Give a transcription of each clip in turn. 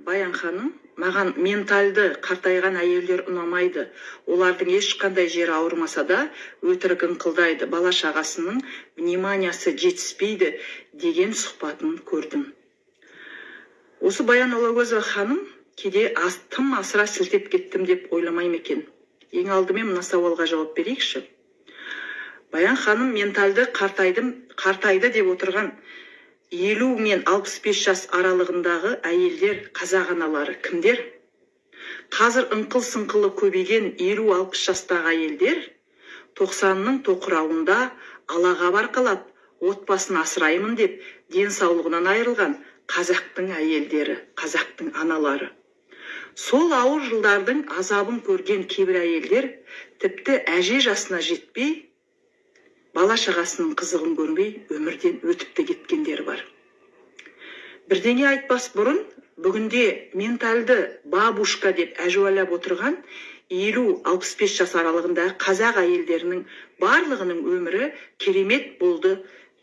Баян ханым, маған ментальды қартайған әйелдер ұнамайды. Олардың ешқандай жері ауырмаса да, өтірік ыңқылдайды, бала шағасының вниманиясы жетіспейді деген сұхбатын көрдім. Осы Баян Алагөзова ханым кейде тым асыра сілтеп кеттім деп ойламай ма екен? Ең алдымен мына сауалға жауап берейікші. Баян ханым ментальды қартайдым, қартайды деп отырған 50 мен 65 жас аралығындағы әйелдер, қазақ аналары кімдер? Қазір ыңқыл сыңқылы көбейген 50-60 жастағы әйелдер, 90-ның тоқырауында алаға арқалап, отбасын асыраймын деп денсаулығынан айырылған қазақтың әйелдері, қазақтың аналары. Сол ауыр жылдардың азабын көрген кейбір әйелдер тіпті әже жасына жетпей, бала шағасының қызығын көрмей, өмірден өтіп те кеткендері бар. Бірдеңе айтпас бұрын, бүгінде ментальды бабушка деп әжуалап отырған 50-65 жас аралығындағы қазақ әйелдерінің барлығының өмірі керемет болды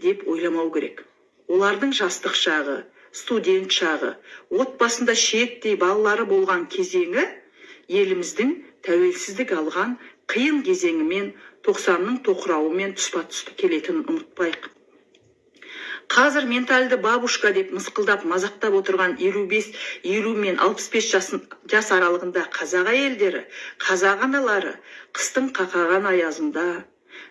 деп ойламау керек. Олардың жастық шағы, студент шағы, отбасында шиеттей балалары болған кезеңі еліміздің тәуелсіздік алған қиын кезеңімен, 90-ның тоқырауымен тұспа тұс келетінін ұмытпайық. Қазір ментальды бабушка деп мысқылдап, мазақтап отырған 50 мен 65 жас аралығында қазақ әйелдері, қазақ аналары қыстың қақаған аязында,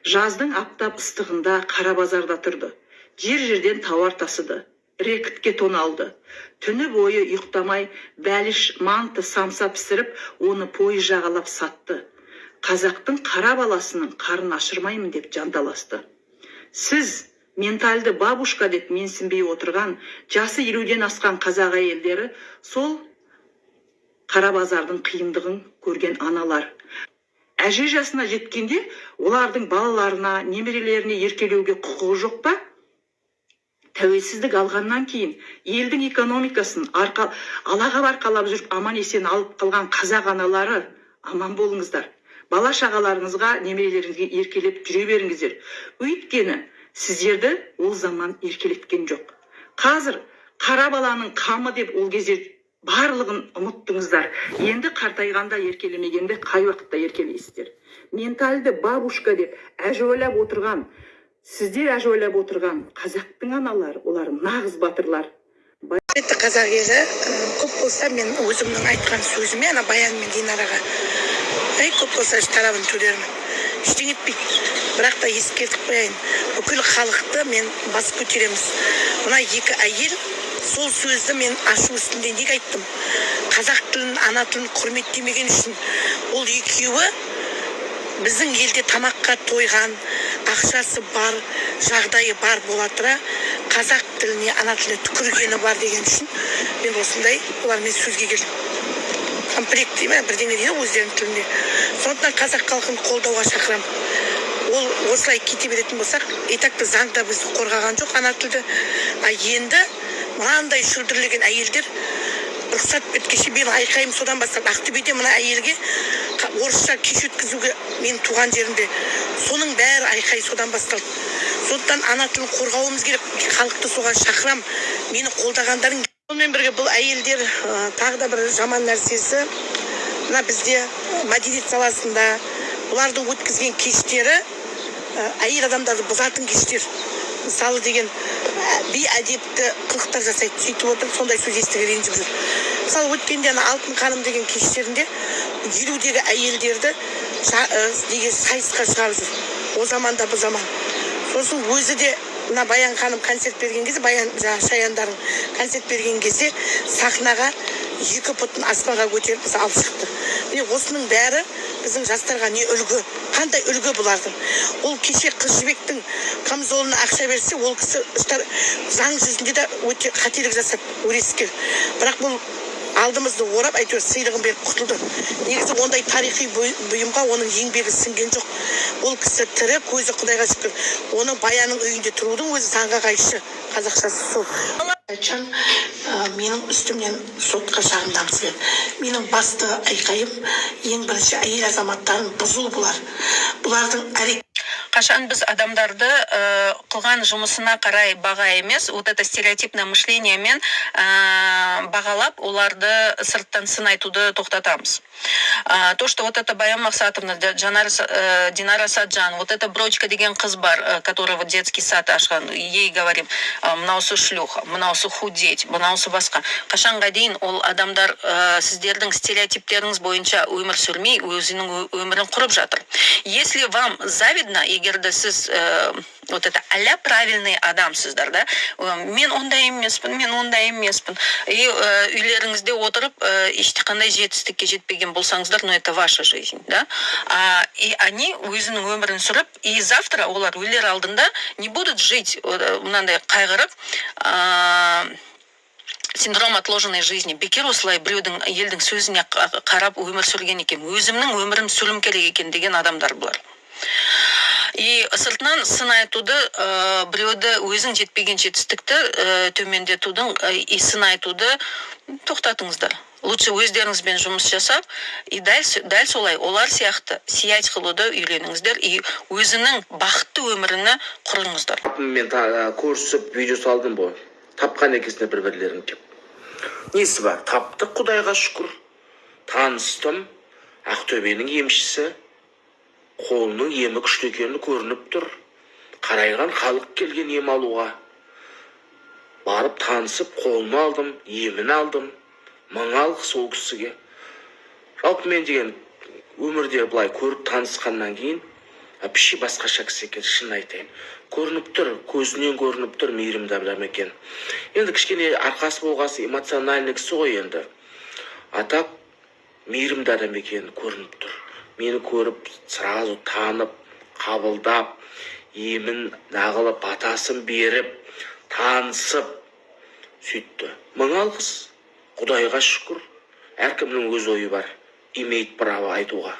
жаздың аптап ыстығында қара базарда тұрды, жер жерден тауар тасыды, рэкетке тоналды, түні бойы ұйықтамай бәліш, манты, самса пісіріп, оны пойыз жағалап сатты, қазақтың қара баласының қарнын ашырмаймын деп жанталасты. Сіз ментальды бабушка деп менсінбей отырған жасы 50-ден асқан қазақ әйелдері сол қара базардың қиындығын көрген аналар. Әже жасына жеткенде олардың балаларына, немерелеріне еркелеуге құқығы жоқ па? Тәуелсіздік алғаннан кейін елдің экономикасын алағап арқалап жүріп, аман есен алып қалған қазақ аналары, аман болыңыздар. Бала шағаларыңызға, немерелеріңізге еркелеп жүре беріңіздер, өйткені сіздерді ол заман еркелеткен жоқ. Қазір қара баланың қамы деп ол кезде барлығын ұмыттыңыздар. Енді қартайғанда еркелемегенде, қай уақытта еркелейсіздер? Ментальды бабушка деп әжуалап отырған, сіздер әжуалап отырған қазақтың аналары, олар нағыз батырлар. Құрметті қазақ елі, көп болса, мен өзімнің айтқан сөзіме, ана Баян мен Динараға, әй, көп болса, штрафын төлермін, ештеңе етпейді. Бірақ та ескертіп қояйын, бүкіл халықты мен бас көтереміз. Мына екі әйел сол сөзді мен ашу үстінде неге айттым? Қазақ тілін, ана тілін құрметтемеген үшін. Ол екеуі біздің елде тамаққа тойған, ақшасы бар, жағдайы бар бола тұра, қазақ тіліне, ана тіліне түкіргені бар деген үшін мен осындай олармен сөзге келдім. Комплект дей ме, бірдеңе дейді ғой өздерінің тілінде. Сондықтан қазақ халқын қолдауға шақырамын. Ол осылай кете беретін болсақ, и так та заң да бізді қорғаған жоқ, ана тілді. А енді мынандай шүлдірлеген әйелдер рұқсат берді. Менің айқайым содан басталды. Ақтөбеде мына әйелге орысша кеш өткізуге, менің туған жерімде, соның бәрі айқай содан басталды. Сондықтан ана тілін қорғауымыз керек, халықты соған шақырамын. Мені қолдағандарың. Сонымен бірге бұл әйелдер, тағы да бір жаман нәрсесі, мына бізде мәдениет саласында бұлардың өткізген кештері, әйел адамдарды бұзатын кештер. Мысалы деген, бейәдепті қылықтар жасайды. Сөйтіп отырып, сондай сөз естіге ренжіп жүр. Мысалы, өткенде ана «Алтын ханым» деген кештерінде 50-дегі әйелдерді неге сайысқа шығарып жүр. О заманда, бұл заман. Сосын өзі де мына Баян ханым концерт берген кезде, Баян, жаңағы шаяндардың концерт берген кезде, сахнаға екі бұтын аспанға көтеріп, мысалы, алып шықты. Міне, осының бәрі біздің жастарға не үлгі, қандай үлгі бұлардың? Ол кеше Қыз Жібектің камзолына ақша берсе, ол кісі заң жүзінде де өте қателік жасады, өрескел. Бірақ бұл алдымызды орап, әйтеуір сыйлығын беріп құтылды. Негізі ондай тарихи бұйымға оның еңбегі сіңген жоқ. Ол кісі тірі, көзі, құдайға шүкір. Оның Баянның үйінде тұрудың өзі заңға қайшы, қазақшасы сол. Айтжан, менің үстімнен сотқа шағымданғысы келді. Менің басты айқайым: ең бірінші әйел азаматтарын бұзу. Бұлардың әрекет Қашан біз адамдарды қылған жұмысына қарай баға емес, вот это стереотипное мышление мен бағалап, оларды сырттан сын айтуды тоқтатамыз? То, что вот это Баян Мақсатовна, Жанар, Динара Саджан, вот эта Брочка деген қыз бар, которая вот детский сад ашқан, ей говорим, мынаусы шлюха, мынаусы худеть, мынаусы басқа. Қашанға дейін ол адамдар сіздердің стереотиптеріңіз бойынша өмір сүрмей, өзінің өмірін құрып жатыр? Если вам завидно, егер де сіз вот это а правильный адамсыздар да, мен ондай емеспін, мен ондай емеспін, и үйлеріңізде отырып, ешқандай жетістікке жетпеген болсаңыздар, ну, это ваша жизнь, да. И они өзінің өмірін сүріп, и завтра олар өлер алдында не будут жить мынандай қайғырып, синдром отложенной жизни, бекер осылай біреудің, елдің сөзіне қарап өмір сүрген екен, өзімнің өмірім сүруім керек екен деген адамдар бұлар. И сыртынан сын айтуды, біреуді, өзің жетпеген жетістікті төмендетудің и сын айтуды тоқтатыңыздар. Лучше өздеріңізбен жұмыс жасап, и дәл солай олар сияқты сиять қылуды үйреніңіздер и өзінің бақытты өміріні құрыңыздар. Мен көрісіп, видео салдым ғой, тапқан екенсіңдер бір бірлерің деп. Несі бар, таптық, құдайға шүкір. Таныстым, Ақтөбенің емшісі, қолының емі күшті екені көрініп тұр. Қарайған халық келген ем алуға. Барып танысып, қолын алдым, емін алдым. Мың алғыс ол кісіге. Жалпы мен деген өмірде былай көріп танысқаннан кейін вообще басқаша кісі екен, шын айтайын. Көрініп тұр, көзінен көрініп тұр, мейірімді адам екен. Енді кішкене арқасы болғасы, эмоциональный кісі ғой енді. А так мейірімді адам екені көрініп тұр. Мені көріп, сразу танып, қабылдап, емін нағылып, батасын беріп, танысып сөйтті. Мың алғыс, құдайға шүкір. Әркімнің өз ойы бар, имеет право айтуға.